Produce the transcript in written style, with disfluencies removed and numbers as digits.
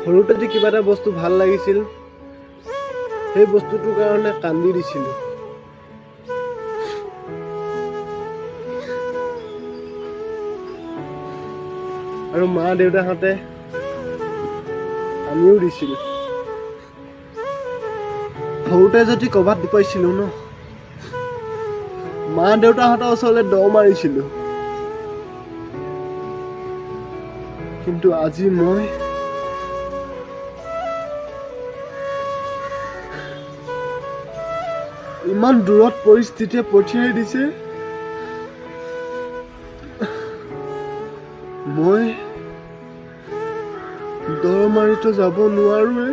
সৰুতে যদি কিবা এটা বস্তু ভাল লাগিছিল, সেই বস্তুটোৰ কাৰণে কান্দি দিছিলোঁ। আৰু মা দেউতাহঁতে আনিও দিছিল। সৰুতে যদি ক'ৰবাত পাইছিলোঁ ন, মা দেউতাহঁতৰ ওচৰলৈ দৌ মাৰিছিলোঁ। কিন্তু আজি মই ইমান দূৰত পৰিস্থিতিয়ে পঠিয়াই দিছে, মই দৌৰ মাৰিতো যাব নোৱাৰোৱে।